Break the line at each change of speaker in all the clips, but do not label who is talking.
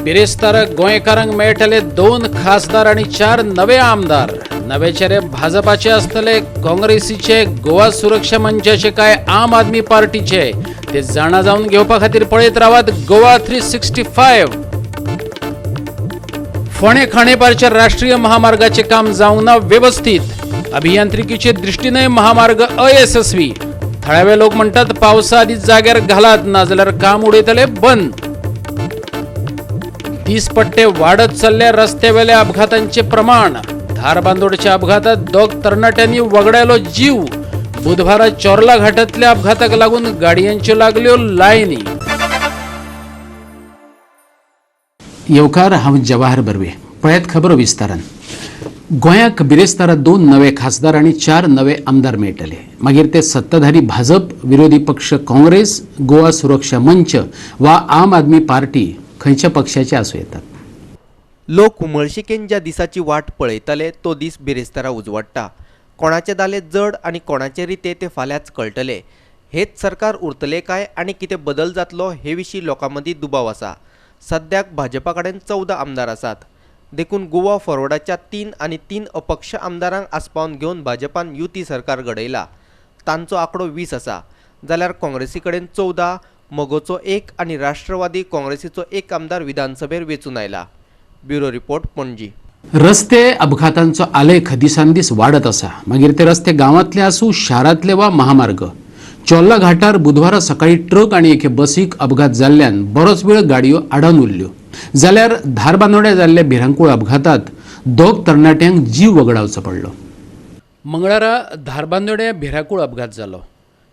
बिरेस्तारा गोंयकारांक मेळटले दोन खासदार आनी चार नवे आमदार. नवे चेरे भाजपाचे आसतले, काँग्रेसीचे, गोवा सुरक्षा मंचाचे काय आम आदमी पार्टीचे ते जाणा जावन घेवपा खातीर पळयत रावात गोवा 365. फोंडें खांडेपारच्या राष्ट्रीय महामार्गाचे काम जावंक ना वेवस्थीत. अभियांत्रिकीचे दृश्टीनय महामार्ग अयशस्वी. थळावे लोक म्हणटात, पावसा आदीं जाग्यार घालात, नाजाल्यार काम उडयतले बंद. दीसपट्टे वाडत चल्ल्या रस्त्यावेल्या अपघातांचे प्रमाण. धारबांदोडच्या अपघातात दोग तरणाट्यांनी वगडायलो जीव. बुधवारा चोर्ला घाटातल्या अपघाताक लागून गाडयांच्यो लागल्यो लायनी. येवकार, हांव जवाहर बर्वे. पळयात खबरो विस्तारान. गोंयाक बिरेस्तारा दोन नवे खासदार आनी चार नवे आमदार मेळटले. मागीर ते सत्ताधारी भाजप, विरोधी पक्ष काँग्रेस, गोवा सुरक्षा मंच वा आम आदमी पार्टी खंयच्या पक्षाचे आसूं येतात.
लोक उमळशिकेन ज्या दिसाची वाट पळयताले तो दीस बिरेस्तारा उजवाडटा. कोणाचे दाले जड आनी कोणाचे रिते ते फाल्यांच कळटले. हेच सरकार उरतले काय आनी कितें बदल जातलो हे विशीं लोकां मदीं दुबाव आसा. सद्याक भाजपा कडेन 14 आमदार आसात, देखून गोवा फॉरवर्डाच्या 3 आनी 3 अपक्ष आमदारांक आस्पावन घेवन भाजपान युती सरकार घडयला. तांचो आंकडो 20 आसा, जाल्यार काँग्रेसी कडेन 14, मगोचो 1 आनी राष्ट्रवादी काँग्रेसीचो 1 आमदार विधानसभेर वेंचून आयला. Bureau report, Panaji.
रस्ते अपघातांचो आलेख दिसान दीस वाडत आसा. मागीर ते रस्ते गांवांतले आसूं, शारांतले वा महामार्ग. चोर्ला घाटार बुधवारा सकाळी ट्रक आनी एके बसीक अपघात जाल्ल्यान बरोच वेळ गाडयो आडावन उरल्यो. जाल्यार धारबांदोड्या जाल्ल्या भिरांकूळ अपघातात दोग तरणाट्यांक जीव वगडावचो पडलो. मंगळारा धारबांदोड्या भिरांकूळ अपघात जालो.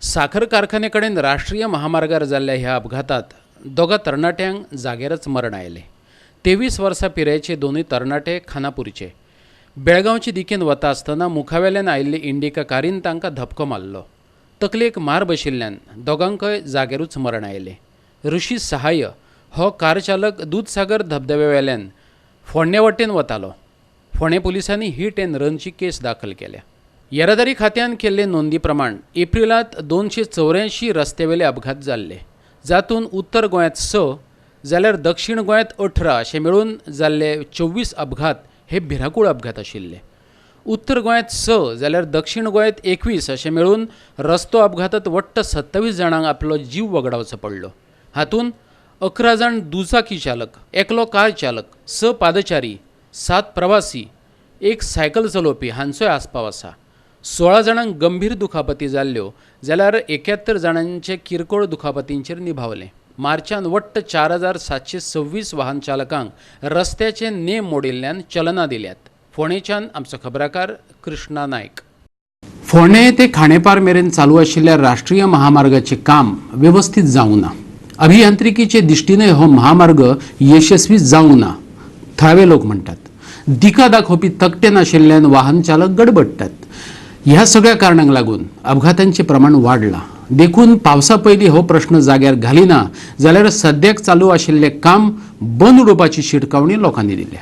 साखर कारखाने कडेन राष्ट्रीय महामार्गार जाल्ल्या ह्या अपघातात दोगा तरणाट्यांक जाग्यारच मरण आयलें. 23 वर्सां पिरायेचे दोनूय तरणाटे खानापूरचे. बेळगांवचे दिकेन वता आसतना मुखावेल्यान आयिल्ले इंडिका कारीन तांकां धपको मारलो. तकलेक मार बशिल्ल्यान दोगांकय जाग्यारूच मरण आयलें. ऋषी सहाय हो कार चालक दूदसागर धबधब्यावेल्यान फोंड्या वटेन वतालो. फोंडें पुलिसांनी हिट अँड रनची केस दाखल केल्या. येरादारी खात्यान केल्ले नोंदी प्रमाण एप्रिलांत 284 रस्त्यावेले अपघात जाल्ले, जातूंत उत्तर गोंयांत 6 जाल्यार दक्षिण गोंयांत 18 अशे मेळून जाल्ले 24 अपघात हे भिरांकूळ अपघात आशिल्ले. उत्तर गोंयांत 6 जाल्यार दक्षिण गोंयांत 21 अशे मेळून रस्तो अपघातात वट्ट 27 जाणांक आपलो जीव वगडावचो पडलो. हातूंत 11 जाण दुचाकी चालक, एकलो कार चालक, 6 पादचारी, 7 प्रवासी, 1 सायकल चलोवपी हांचोय आस्पाव आसा. 16 जाणांक गंभीर दुखापती जाल्ल्यो, जाल्यार 71 जाणांचे किरकोळ दुखापतींचेर निभावलें. मार्चान वट्ट 4726 वाहन चालकांक रस्त्याचे नेम मोडिल्ल्यान चलना दिल्यात. फोंडेच्यान आमचो खबराकार कृष्णा नायक. फोंडें ते खांडेपार मेरेन चालू आशिल्ल्या राष्ट्रीय महामार्गाचें काम वेवस्थीत जावंक ना. अभियांत्रिकीचे दृश्टीनय हो महामार्ग यशस्वी जावंक ना, थळावे लोक म्हणटात. दिका दाखोवपी तकटे नाशिल्ल्यान वाहन चालक गडबडटात. ह्या सगळ्या कारणांक लागून अपघातांचें प्रमाण वाडलां. देखून पावसा पयलीं हो प्रश्न जाग्यार घालिना जाल्यार सद्याक चालू आशिल्लें काम बंद उडोवपाची शिटकावणी लोकांनी दिल्या.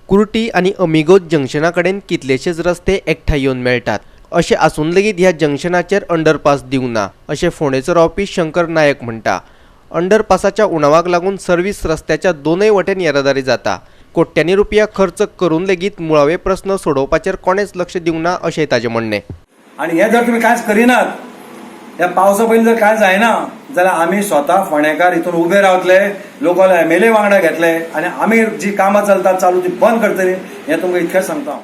कुर्टी आनी अमिगोज जंक्शना कडेन कितलेशेच रस्ते एकठांय येवन मेळटात. अशें आसून लेगीत ह्या जंक्शनाचेर अंडरपास दिवंक ना अशें फोंडेचो रावपी शंकर नायक म्हणटा. अंडरपासाच्या उणावाक लागून सर्वीस रस्त्याच्या दोनय वटेन येरादारी जाता. कोट्यांनी रुपया खर्च करून लेगीत मुळावे प्रस्न सोडोवपाचेर कोणेच लक्ष दिवंक ना अशें ताजें म्हणणें.
आनी हें जर तुमी कांयच करिनात, ह्या पावसा पयलीं जर कांय जायना जाल्यार आमी स्वता फोंडेकार हितून उबे रावतले, लोकल एमएलए वांगडा घेतले आनी आमी जी कामां चलतात चालू ती बंद करतली, हें तुमकां इतकेंच सांगता हांव.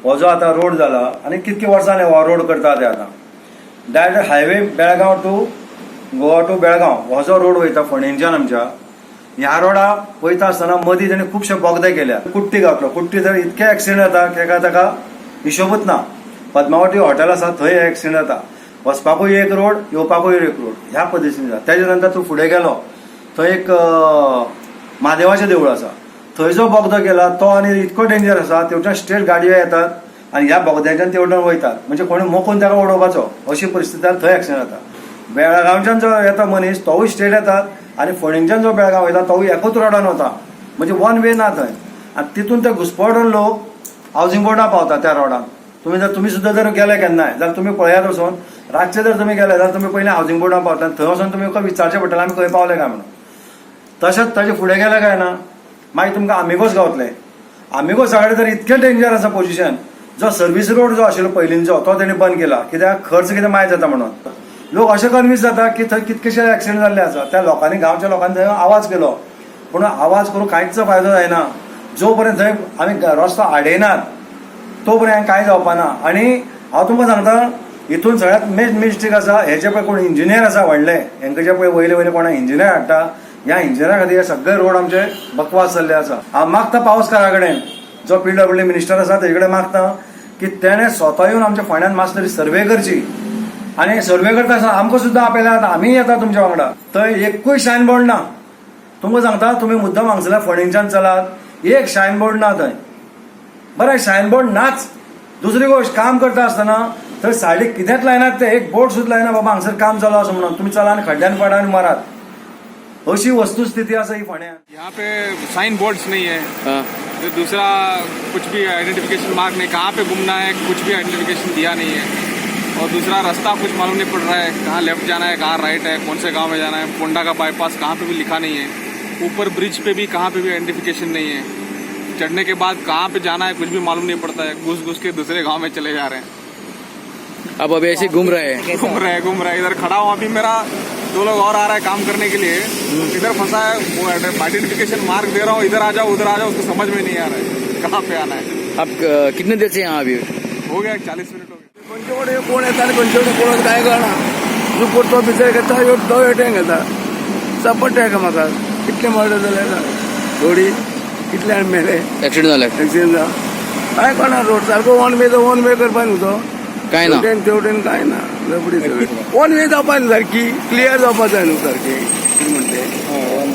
हो जो आतां रोड जाला आनी कितके वर्सांनी हो रोड करता ते आतां direct highway Belgaum to Goa to Belgaum हो जो रोड वयता फोंडेंच्यान आमच्या ह्या रोडा वयता आसतना मदीं तेणी खुबशे बोगदे केल्या. कुट्टी गावतलो, कुट्टी तर इतके एक्सिडंट जाता की ताका हिशोबूच ना. पद्मावती हॉटेल आसा थंय एक्सिडंट जाता. वचपाकूय एक रोड, येवपाकूय एक रोड, ह्या पद्दतीन जाता. तेजे नंतर तूं फुडें गेलो थंय एक म्हादेवाचें देवूळ आसा, थंय जो बोगदो केला तो आनी इतको डेंजर आसा. तेवच्यान स्ट्रेट गाडयो येतात आनी ह्या बोगद्याच्यान तेवटेन वयतात, म्हणजे कोणी मोखून ताका उडोवपाचो अशी परिस्थिती जाल्यार थंय एक्सिडंट जाता. बेळगांवच्यान जो येता मनीस तोवूय स्ट्रेट येतात आनी फोंडेंच्यान जो बेळगांव वयता तोवूय एकूच रोडान वता, म्हणजे वन वे ना थंय. आनी तितून ते घुसपडून लोक हावजींग बोर्डा पावता त्या रोडान. तुमी जर तुमी सुद्दां जर गेले केन्नाय जाल्यार तुमी पळयात वचून, रातचे जर तुमी गेले जाल्यार तुमी पयलीं हावजींग बोर्डा पावता, थंय वचून तुमी विचारचें पडटलें आमी खंय पावले काय म्हणून. तशेंच ताजे फुडें गेले काय ना मागीर तुमकां आमिगोस गावतले. आमिगोसा कडेन तर इतकें डेंजर आसा पोजिशन. जो सर्वीस रोड जो आशिल्लो पयलींचो तो तेणी बंद केला, कित्याक खर्च कितें माय जाता म्हणून. लोक अशें कन्वीस जाता की थंय कितकेशे एक्सिडंट जाल्ले आसा. त्या लोकांनी, गांवच्या लोकांनी थंय आवाज केलो, पूण आवाज करून कांयच फायदो जायना. जो पर्यंत थंय आमी रस्तो आडयनात तो पर्यंत कांय जावपा ना. आनी हांव तुमकां सांगता, हितून सगळ्यात मेन मिस्टेक आसा हेजे पळय कोण इंजिनियर आसा व्हडले, हेंकां जे पळय वयले वयले कोणा इंजिनियर हाडटा, ह्या इंजिनियरा खातीर हे सगळे रोड आमचे बकवास जाल्ले आसा. हांव मागता पावसकारा कडेन, जो पीडब्ल्यूडी मिनिस्टर आसा तेजे कडेन मागता की तेणें स्वता येवन आमच्या फोंड्यान मातसो तरी सर्वे करची. आनी सर्वे करता आसतना आमकां सुद्दां आपयल्यात, आमी येता तुमच्या वांगडा. थंय एकूय सायन बोर्ड ना. तुमकां सांगता, तुमी मुद्दम हांगसरल्यान फोंडेंच्यान चलात, एक सायन बोर्ड ना थंय. बरें, सायन बोर्ड नाच. दुसरी गोश्ट, काम करता आसतना थंय सायडीक कितेंच लायनात ते, एक बोर्ड सुद्दां लायना बाबा हांगसर काम चालू आसा म्हणून. तुमी चला आनी खड्ड्यान पडा आनी मरात. अशी वस्तुस्थिती आसा ही फोंड्यान.
यहाँ पे साइन बोर्ड्स नहीं है. तो दूसरा कुछ भी आइडेंटिफिकेशन मार्क नहीं, कहाँ पे घूमना है कुछ भी आइडेंटिफिकेशन दिया नहीं है. और दूसरा रास्ता कुछ मालूम नहीं पड़ रहा है, कहाँ लेफ्ट जाना है, कहाँ राइट है, कौन से गांव में जाना है. पोंडा का बाईपास कहाँ पे भी लिखा नहीं है. ऊपर ब्रिज पे भी कहाँ पे भी आइडेंटिफिकेशन नहीं है. चढ़ने के बाद कहाँ पे जाना है कुछ भी मालूम नहीं पड़ता है. घुस घुस के दूसरे गांव में चले जा रहे हैं.
अब अभी ऐसे घूम रहे हैं?
घूम रहे हैं, घूम रहे हैं. इधर खड़ा हूँ अभी, मेरा दो लोग और आ रहा है काम करने के लिए. इधर फंसा है वो, आइडेंटिफिकेशन मार्क दे रहा हूँ, इधर आ जाओ, उधर आ जाओ, उसको समझ में नहीं आ रहा है कहाँ पे आना है.
आप कितने देर से यहाँ अभी?
हो गया, 40 मिनट हो गया.
खंयचे कडेन कोण येता आनी खंयचे कडेन कोण कांय कळना. दुसरो तो भितर घेता, ह्यो तो हेटेन घेता, सपडटा एकामेकाक. कितले मर्डर जाले ना थोडी, कितले जाण मेले.
ऍक्सिडेंट झाला.
एक्सिडंट जावन कांय कळना. रोड सारको वन वे, तो वन वे करपा न्हू तो.
काय ना.
तेवटेन तेवटेन कांय ना, लफडी सगळी. वन वे जावपा न्हू सारकी, क्लियर जावपा जाय न्हू सारकी. कितें म्हणटे,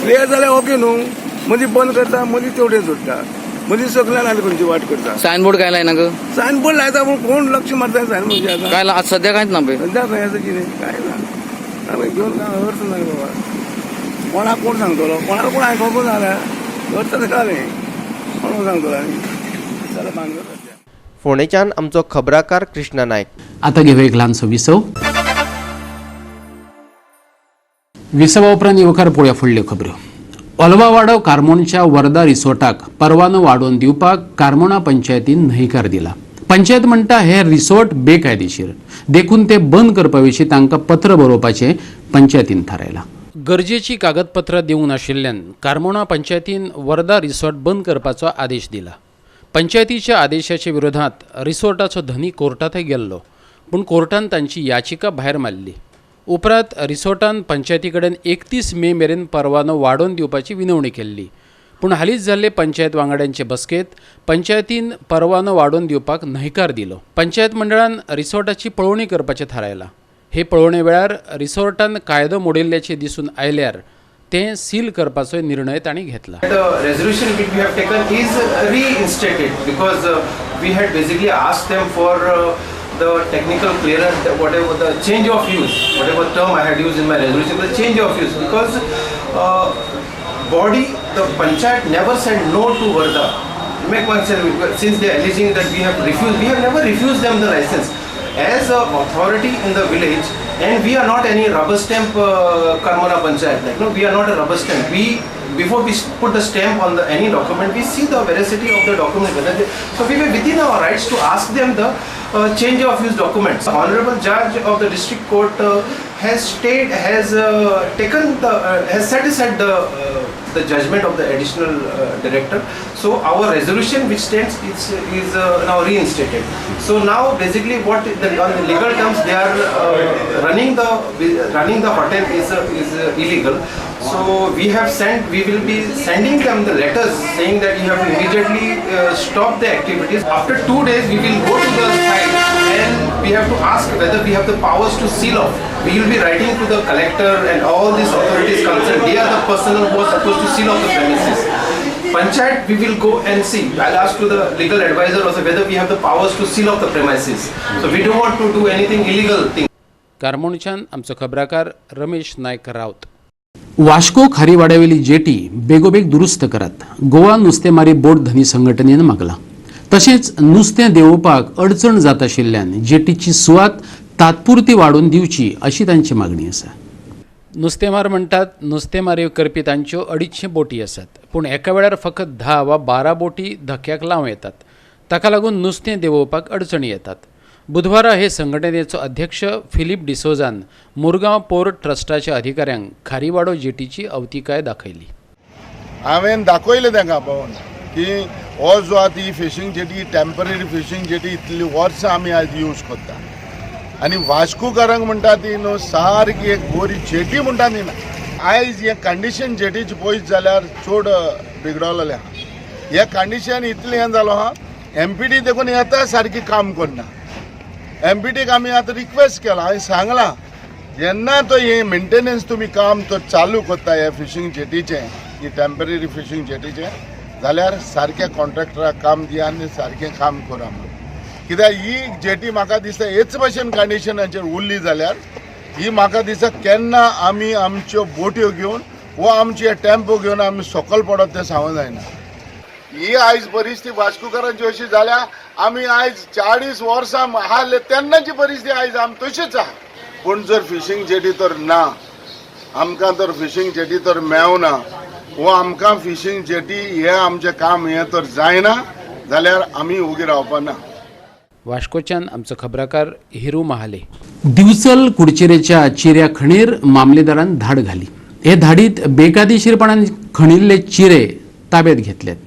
क्लियर जाल्यार ओके न्हू. मदीं बंद करता, मदीं तेवटेन सोडटा, मदीं सगल्यान आनी खंयची वाट करता.
साइन बोर्ड काय लायना ग?
सायन बोर्ड लायता, पूण कोण लक्ष मारता सायन बोर्ड आतां?
काय आज सध्या कांयच ना पळय.
सद्या खंय आसा कितें काय ना. आमी घेवन काय अर्थ ना बाबा. कोणाक कोण सांगतलो? कोणाक कोण आयकोंकूच ना जाल्यार अर्थ जालें. कोण सांगतलो आनी चला भानगड सद्या.
फोंडेच्यान आमचो खबराकार कृष्णा नायक.
आता घेऊया एक ल्हानसो विसव. विसवा उपरांत येवकार पळोवया फुडल्यो खबऱ्यो. ओलवावाडो कारमोणच्या वर्धा रिसोर्टाक परवानो वाडोवन दिवपाक कारमोणा पंचायतीन न्हयकार दिला. पंचायत म्हणटा हे रिसोर्ट बेकायदेशीर, देखून ते बंद करपा विशीं तांकां पत्र बरोवपाचें पंचायतीन थारायलां. गरजेची कागदपत्रां दिवंक नाशिल्ल्यान कारमोणा पंचायतीन वर्धा रिसॉर्ट बंद करपाचो आदेश दिला. पंचायतीच्या आदेशाच्या विरोधात रिसॉर्टाचो धनी कोर्टांतय गेल्लो, पूण कोर्टान तांची याचिका भायर मारली. उपरांत रिसॉर्टान पंचायती कडेन 31 मे मेरेन परवानो वाडोवन दिवपाची विनवणी केल्ली, पूण हालींच जाल्ले पंचायत वांगड्यांचे बसकेंत पंचायतीन परवानो वाडोवन दिवपाक न्हयकार दिलो. पंचायत मंडळान रिसॉर्टाची पळोवणी करपाचें थारायलां. हे पळोवणे वेळार रिसॉर्टान कायदो मोडिल्ल्याचें दिसून आयल्यार तें सील करपाचो निर्णय तांणी घेतला.
The resolution which we have taken is reinstated because we had basically asked them for the technical clearance, whatever the change of use, whatever term I had used in my resolution, the change of use, because body, the panchayat never said no to Varda. Make one since they are alleging that we have refused, we have never refused them the license. As a authority in the village, and we are not any rubber stamp Karmona Panchayat. Like, no, we are not a rubber stamp. We before we put the stamp on the any document, we see the veracity of the document. Whether they, so we were within our rights to ask them the change of use documents. The Honorable Judge of the District Court has stayed, has taken the, has set aside the judgment of the additional director. So our resolution which stands is now reinstated. So now basically what the, on the legal terms they are running the hotel is illegal. So we have sent, we will be sending them the letters saying that you have to immediately stop the activities. After 2 days we will go to the site and we have to ask whether we have the powers to seal off. We will be writing to the collector and all these authorities concerned. They are the personnel who are supposed to seal off the premises. Panchayat, we will go and see. I'll ask to the legal advisor also whether we have the powers to seal off the premises. So we don't want to do anything illegal thing.
कारमोणच्यान आमचो खबराकार रमेश नायक रावत. Vasco खारीवाड्यावेली jetty बेगोबेग दुरुस्त करात, गोवा नुस्तेमारी बोट धनी संघटनेन मागलां. तशेंच नुस्तें देंवोवपाक अडचण जात आशिल्ल्यान जेटीची सुवात तात्पुरती वाडोवन दिवची अशी तांची मागणी आसा. नुस्तेमार म्हणटात नुस्तेमारी करपी तांच्यो 250 बोटी आसात, पूण एका वेळार फकत 10 वा 12 बोटी धक्क्याक लावं येतात. ताका लागून नुस्तें देंवोवपाक अडचणी येतात. बुधवारा हे संघटनेचो अध्यक्ष फिलीप डिसोजान मुरगांव पोर्ट ट्रस्टाच्या अधिकाऱ्यांक खारीवाडो जेटीची अवतिकाय दाखयली.
हांवें दाखयलें तांकां पळोवन की हो जो आतां ही fishing jetty, temporary fishing jetty इतली वर्सां आमी आयज यूज करता आनी वास्कोकारांक म्हणटा ती न्हू सारकी एक बरी जेटी म्हणटा ती ना. आयज हें कंडिशन जेटीची पळयत जाल्यार चड बिगडलेलें आहा. हें कंडिशन इतलें हें जालो आहा, एमपीटी देखून येता सारकी काम करना. एमपीटीक आमी आतां रिक्वेस्ट केला, हांवें सांगलां जेन्ना तो हे मेंटेनन्स तुमी काम तो चालू करता हे फिशींग जेटीचें, ही टेम्पररी फिशींग जेटीचें, जाल्यार सारकें कॉन्ट्रॅक्टराक काम दिया आनी सारकें काम करा म्हणून. कित्याक ही जेटी म्हाका दिसता हेच भशेन कंडिशनाचेर उरली जाल्यार ही म्हाका दिसता केन्ना आमी आमच्यो बोट्यो घेवन वो आमचे टेम्पो घेवन आमी सकयल पडत तें सांगूंक जायना. ही आयज परिस्थिती वास्कोकारांची अशी जाल्या, आमी आयज 40 वर्सां आसले तेन्नाची परिस्थिती आयज आमी तशीच आहा. पूण जर फिशींग जेटी तर ना, आमकां तर फिशींग जेटी तर मेवना वो आमकां फिशींग जेटी हें आमचें काम हें तर जायना जाल्यार आमी उगी रावपा ना.
वास्कोच्यान आमचो खबराकार हिरू महाले. दिवचल कुडचेरेच्या चिऱ्या खणीर मामलेदारान धाड घाली. हे धाडीत बेकायदेशीरपणान खणिल्ले चिरे ताब्यात घेतल्यात.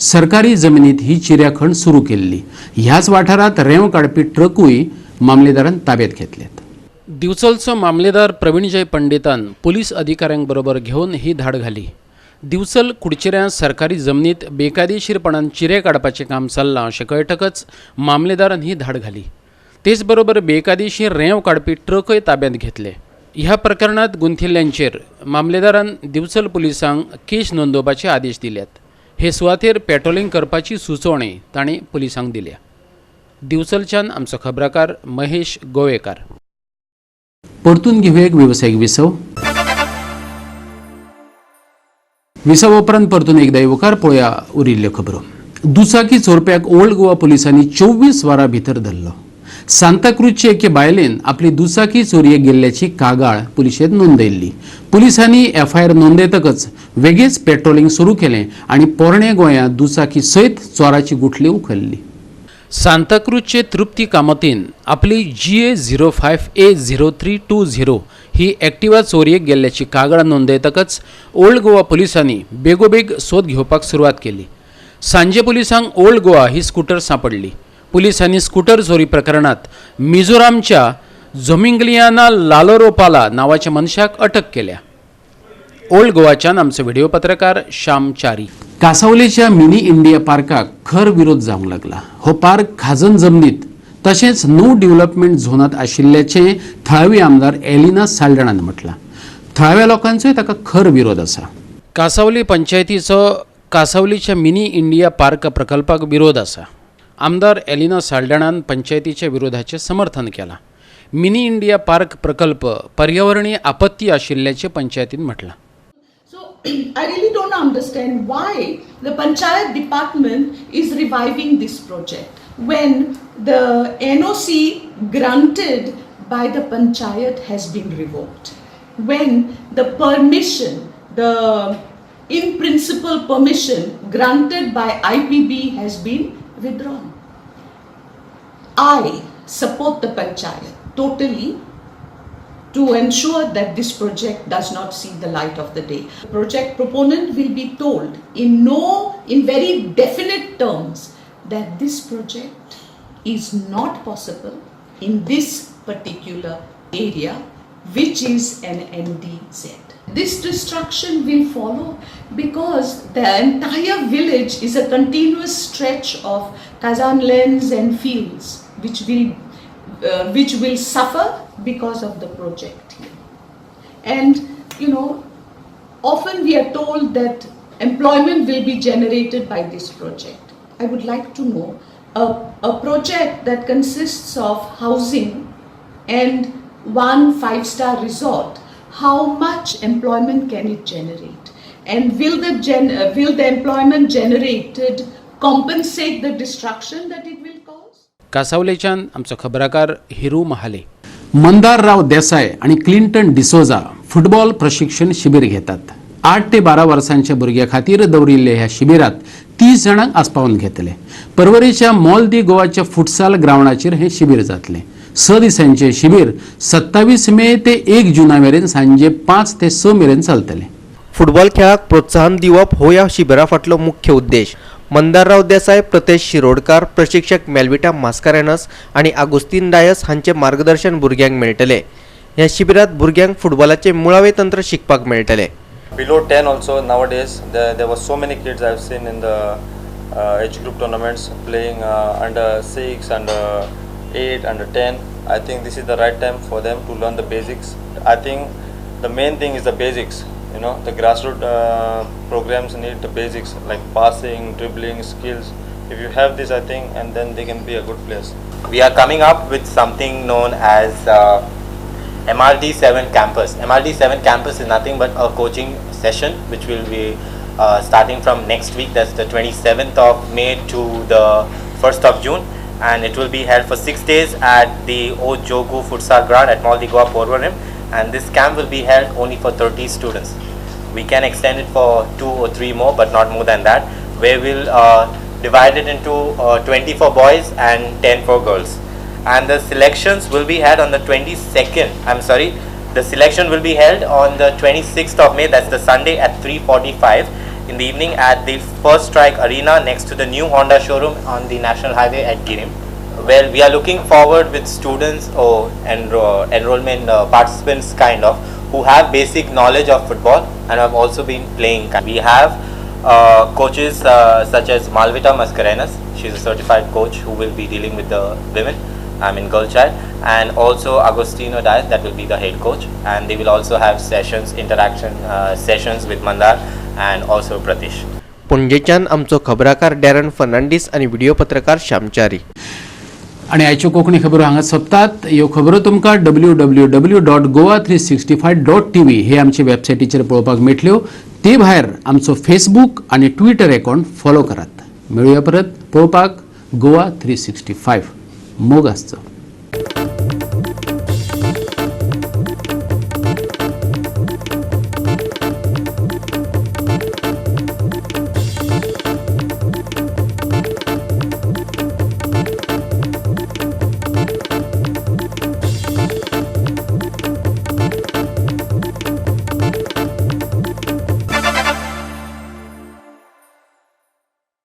सरकारी जमिनीत ही चिऱ्या खण सुरू केल्ली. ह्याच वाठारात रेंव काडपी ट्रकूय मामलेदारान ताब्यात घेतल्यात. दिवचलचो मामलेदार प्रवीणजय पंडितान पुलीस अधिकाऱ्यांक बरोबर घेवन ही धाड घाली. दिवचल कुडचेऱ्यां सरकारी जमनीत बेकायदेशीरपणान चिरे काडपाचें काम चल्लां अशें कळटकच मामलेदारान ही धाड घाली. तेच बरोबर बेकायदेशीर रेंव काडपी ट्रकय ताब्यात घेतले. ह्या प्रकरणात गुंथिल्ल्यांचेर मामलेदारान दिवचल पुलिसांक केश नोंदोवपाचे आदेश दिल्यात. हे सुवातेर पेट्रोलिंग करपाची सुचोवणी तांणी पुलिसांक दिल्या. दिवचलच्यान आमचो खबराकार महेश गोवेकार. परतून घेवया एक वेवसायीक विसव. विसवा उपरांत परतून एकदा येवकार. पळोवया उरिल्ल्यो खबरो. दुचाकी चोरप्याक ओल्ड गोवा पुलिसांनी 24 वरां भितर धरलो. सांताक्रूजचे एके बायलेन आपली दुचाकी चोरयेक गेल्ल्याची कागाळ पुलिशेंत नोंदयल्ली. पुलिसांनी एफआयआर नोंदयतकच वेगेच पेट्रोलिंग सुरू केलें आनी पोरणे गोंयांत दुचाकी सयत चोराची गुठली उखल्ली. सांताक्रूजचे तृप्ती कामतीन आपली GA 05 A 0320 ही एक्टिवा चोरयेक गेल्ल्याची कागाळ नोंदयतकच ओल्ड गोवा पुलिसांनी बेगोबेग सोद घेवपाक सुरवात केली. सांजे पुलिसांक ओल्ड गोवा ही स्कूटर सांपडली. पुलिसांनी स्कूटर चोरी प्रकरणात मिझोरामच्या झोमिंगलियाना लालोरोपाला नावाच्या मनशाक अटक केल्या. ओल्ड गोवाच्यान आमचो व्हिडिओ पत्रकार श्याम चारी. कासावलेच्या मिनी इंडिया पार्काक खर विरोध जावंक लागला. हो पार्क खाजन जमनीत तशेंच नो डेव्हलपमेंट झोनात आशिल्ल्याचें थळावी आमदार एलिना साल्डणान म्हटलां. थळाव्या लोकांचोय ताका खर विरोध आसा. कासावली पंचायतीचो कासावलीच्या मिनी इंडिया पार्क प्रकल्पाक विरोध आसा. आमदार एलिना साल्डणान पंचायतीच्या विरोधाचें समर्थन केलां. मिनी इंडिया पार्क प्रकल्प पर्यावरणीय आपत्ती आशिल्ल्याचें पंचायतीन म्हटलां.
So I really don't understand why the Panchayat department is reviving this project when the NOC granted by the Panchayat has been revoked, when the permission, the in principle permission granted by IPB has been withdrawn. I support the Panchayat totally to ensure that this project does not see the light of the day. The project proponent will be told in very definite terms that this project is not possible in this particular area, which is an NDZ. This destruction will follow because the entire village is a continuous stretch of Khazan lands and fields, which will suffer because of the project here. And often we are told that employment will be generated by this project. I would like to know a project that consists of housing and 1 5-star resort, how much employment can it generate? And will the employment generated compensate the destruction that it will cause?
कासावलेच्यान आमचो खबराकार हिरू महाले. मंदार राव देसाय आनी Clinton D'Souza football प्रशिक्षण शिबीर घेतात. 8 ते 12 वर्सांच्या भुरग्यां खातीर दवरिल्ले ह्या शिबिरात 30 जाणांक आस्पावन घेतले. परवरीच्या मॉल दी गोवाच्या फुटसाल ग्रावंडाचेर हें शिबीर जातलें. 6 दिसांचें शिबीर 27 मे ते 1 जुना मेरेन सांजे 5 ते 6 मेरेन चलतलें.
फुटबॉल खेळाक प्रोत्साहन दिवप हो ह्या शिबिरा फाटलो मुख्य उद्देश. मंदारराव देसाय, प्रतेश शिरोडकार, प्रशिक्षक मेल्विटा मास्कारेनस आनी आगुस्तीन डायस हांचें मार्गदर्शन भुरग्यांक मेळटलें. ह्या शिबिरांत भुरग्यांक फुटबॉलाचें मुळावें तंत्र शिकपाक मेळटलें.
Below 10 also nowadays there were so many kids I've seen in the age group tournaments playing under 6, under 8, under 10. I think this is the right time for them to learn the basics. I think the main thing is the basics. You know, the grassroots programs need the basics like passing, dribbling, skills. If you have this, I think, and then they can be a good players.
We are coming up with something known as MRD7 campus. MRD7 campus is nothing but a coaching session which will be starting from next week, that's the 27th of May to the 1st of June, and it will be held for 6 days at the Ojogu Futsal Ground at Mall de Goa, Porvorim, and this camp will be held only for 30 students. We can extend it for 2 or 3 more, but not more than that, where we'll divide it into 20 for boys and 10 for girls. And the selections will be held on the 22nd, I'm sorry, the selection will be held on the 26th of May, that's the Sunday, at 3:45 in the evening at the First Strike Arena next to the new Honda showroom on the National Highway at Girim. Well, we are looking forward with students or enrollment participants kind of who have basic knowledge of football and have also been playing. We have coaches such as Malvita Mascarenas. She's a certified coach who will be dealing with the women, I mean girl child, and also Agostino Dias, that will be the head coach, and they will also have sessions, interaction sessions with Mandar and also Pratish.
पणजेच्यान आमचो खबराकार डॅरन फर्नांडीस आनी video पत्रकार श्यामचारी.
आनी आयच्यो कोंकणी खबरो हांगा सोंपतात. ह्यो खबरो तुमकां www.goa365.tv हे आमचे वेबसायटीचेर पळोवपाक मेळटल्यो. ते भायर आमचो फेसबूक आनी ट्विटर अकावंट फॉलो करात. मेळुया परत पळोवपाक गोवा 365. मोग आसचो.